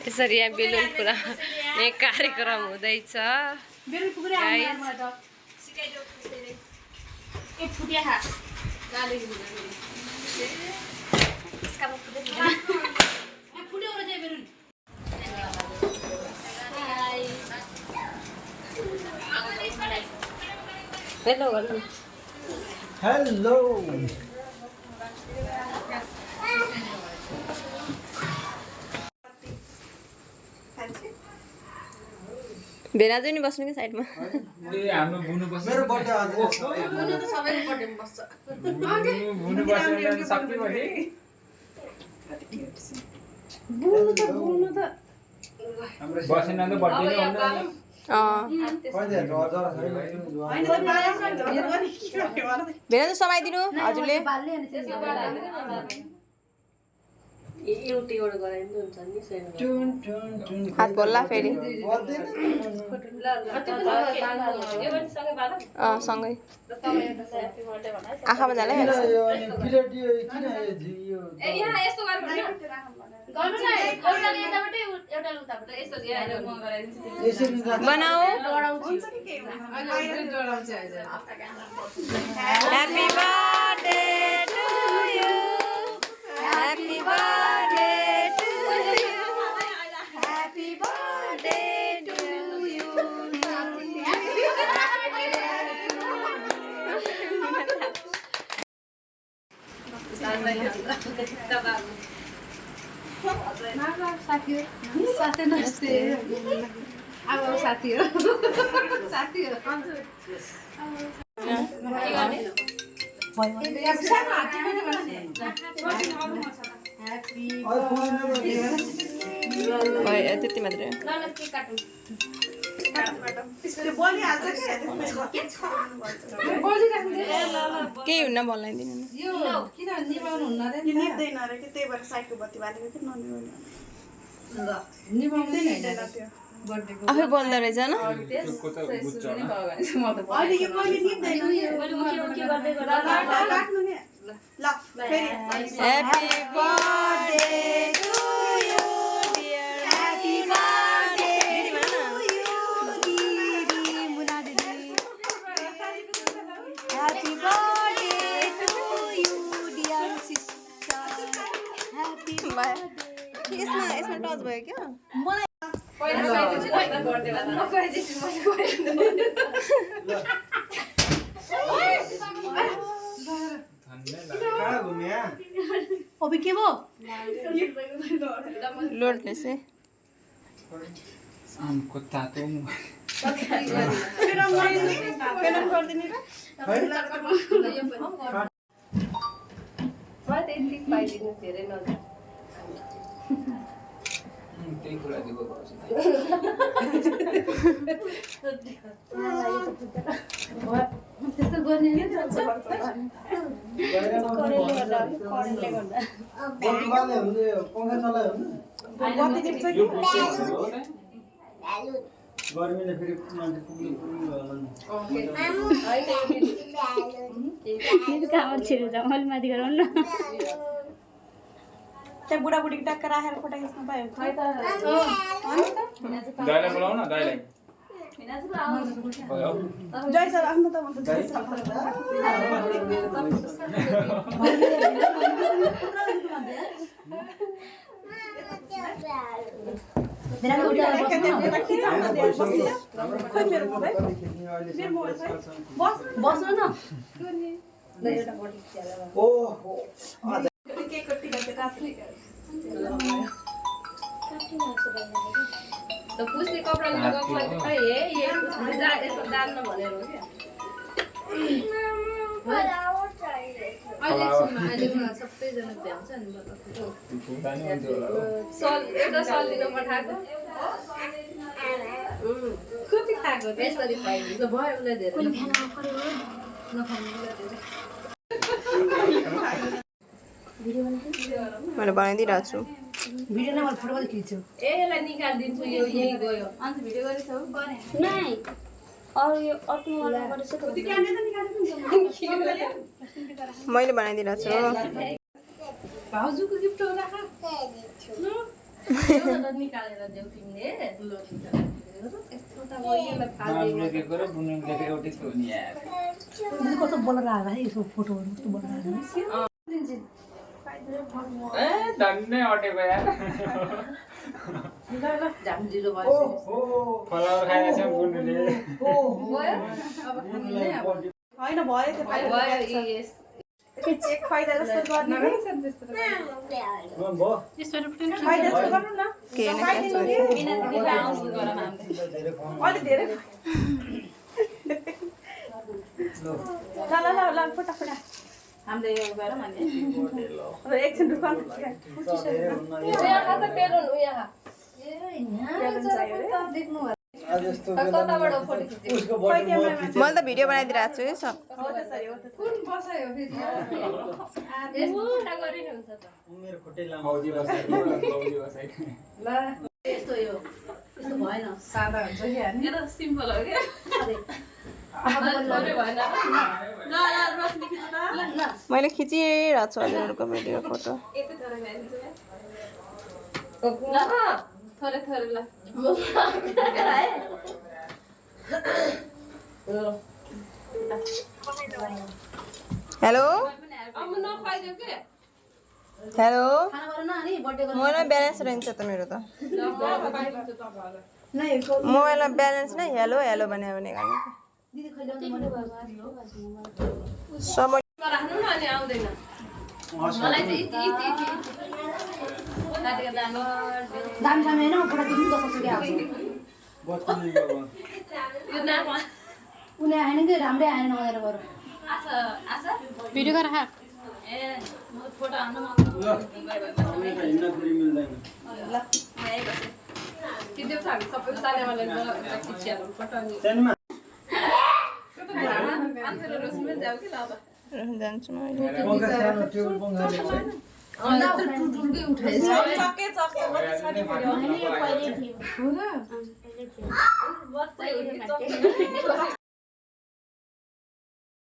यसरी यहाँ बेलुन पुरा यहाँ कार्यक्रम हुँदैछ हेलो हेलो भेना चाहिँ नि बस्नु कि साइडमा हाम्रो बुनु बस्छ मेरो बर्थडे आज बुनु त सबैको बर्थडेमा बस्छ बुनु बस्दैन सक्यो भने बुनु त बसेन त बर्थडे नै आउन भेना चाहिँ समाइदिनु हजुरले हात बोल्ला फेरि सँगै आँखामा जाला बनाऊ happy birthday to you happy birthday to you happy birthday to you साथी नमस्ते अब साथी हो त्यति मात्रै केही हुन्न बोलाइदिनु आफै बोल्दो रहेछ न happy birthday to you dear happy birthday happy birthday to you dear sister happy birthday यसमा टच भयो क्या अभी के भयो लोडले चाहिँ आमको तातो त्यही कुरा दिएको त्यस्तो गर्ने नि गर्मीले फेरि मान्छे पुग्नु माथि गरौँ न त्यहाँ बुढाबुढीको टक्क राखेर फोटो खिच्न पायो दाइलाई बोलाउ न दाइलाई जय सर आफ्नो त भन्छ जय सर बस्नु न त पुस्ने कपडा लगाएको खै हे यसको जान्न भनेर हो क्या सबैजना भ्याउँछ नि सल एउटा सल लिन पठाएको कति खाएको यसरी खाइदिन्छ भयो उसलाई धेरै मैले बनाइदिइरहेको छु भिडियो नभए फोटो पनि खिच्छु ए यसलाई निकालिदिन्छु यो यही गयो अन्त भिडियो गरेछौ नै अरु यो अर्को मोबाइलमा गरेछ त मैले बनाइदिएको छु भाउजूको गिफ्ट हो राख निकालेर देऊ तिमीले हामीले के गरे बुने लेखे एउटै थियो नि यार कस्तो बोलेर आएर है यसो फोटोहरू कस्तो बोलेर आएर ए धन्ने अटेको यार झामजिरो भयो फलावर खाइरहेछ बुनुले होइन भयो त्यो एक फाइदा जस्तो गर्ने फाइदा जस्तो गर्नु न के अलि धेरै ल फटाफटा हामीले यो गरौँ अनि अब एकछिन रुकौँ यहाँ त पेलोन यहाँ आज यस्तो कताबाट फोटो खिच्यो उसको बर्थडे म खिचे मैले त भिडियो बनाइदिरहेको छु है सब कुन बसायो फेरि यस्तो गरिने हुन्छ त मेरो खुट्टै लामो फौजी बसाइ ल यस्तो यो यस्तो भएन सादा हुन्छ कि हामी यो त सिम्पल हो के भएन ल रोशनी खिच्नु ल मैले खिचिरहेको छु हजुरहरूको भिडियो फोटो यति थोरै ल्याइदिन्छु ल थोरै थोरै ल हेलो अब नखुवाइदेऊ के हेलो खाना गरेन अनि बर्थडेको मोबाइलमा ब्यालेन्स रहन्छ त मेरो त ल म खुवाइदिन्छु तपाईँहरूलाई नै मोबाइलमा ब्यालेन्स नै हेलो हेलो भने गर्ने दिदी खैले समय राख्नु न अनि आउँदैन मलाई चाहिँ इति इति इति दादाको दामी दामी दामी हैन फोटो दिनु त कसरी आउँछ बत्ती गयो यो नाम उनी आएन कि राम्रै आएन भनेर गर आशा आशा भिडियो गरेर खा ए म फोटो हाल्नु ल हामी त हिँड्न फेरि मिल्दैन ल यहाँ बसे किदेऊ छ हामी सबै सानेवाले खिचिहालौँ फोटो अनि सानोमा मान्छेले रोस्नु जाऊ कि ल अब जान्छु म पंखा सानो टेबल पंखा टुटुलकै उठाएछ चक्के चक्छ बच्चै उठ्यो